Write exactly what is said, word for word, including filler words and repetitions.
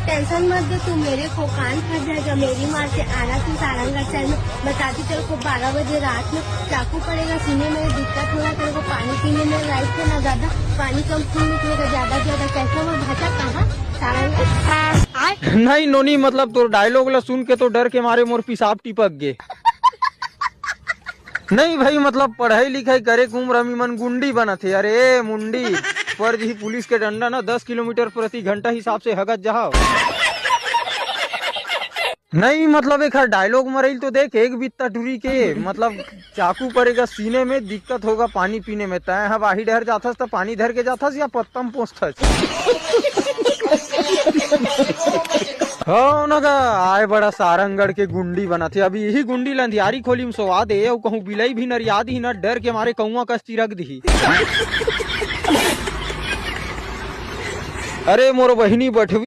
Tension मत दे तू मेरे को, कान फट जाएगा मेरी माँ से। आना तू सारंगढ़ शहर में, बताती तेरे को, बारह बजे रात में चाकू पड़ेगा सीने में, दिक्कत होगा तेरे को पानी पीने में, लाइट से ना ज्यादा, पानी कम खून निकलेगा ज्यादा ज्यादा। कैसे वो भाषा कहाँ? सारंगढ़। नहीं नोनी, मतलब तोर डायलॉग ला सुन के तो डर के मारे मोर पेशाब टिपक गे। नहीं भाई, मतलब पढ़ाई लिखाई करे के उम्र में मन गुंडी बनत हे। अरे मुंडी, पर जी पुलिस के डंडा ना दस किलोमीटर प्रति घंटा हिसाब से हगत जाहव। नहीं मतलब एक डायलॉग मरइल तो देख, एक बित्ता टुरी के, मतलब चाकू पड़ेगा सीने में, दिक्कत होगा पानी पीने में। तैं ह बाही डहर जाथस त पानी धर के जाथस या पत्तम पोंछथस? हो न गा, आय बड़ा सारंगढ़ के गुंडी बनत हे। अभी यही गुंडी ल अंधियारी खोली में सोवा दे, अउ कहूँ बिलई भी नरिया दिही न, डर के मारे कौआ कस चिरक दिही। अरे मोर बहिनी बठवी,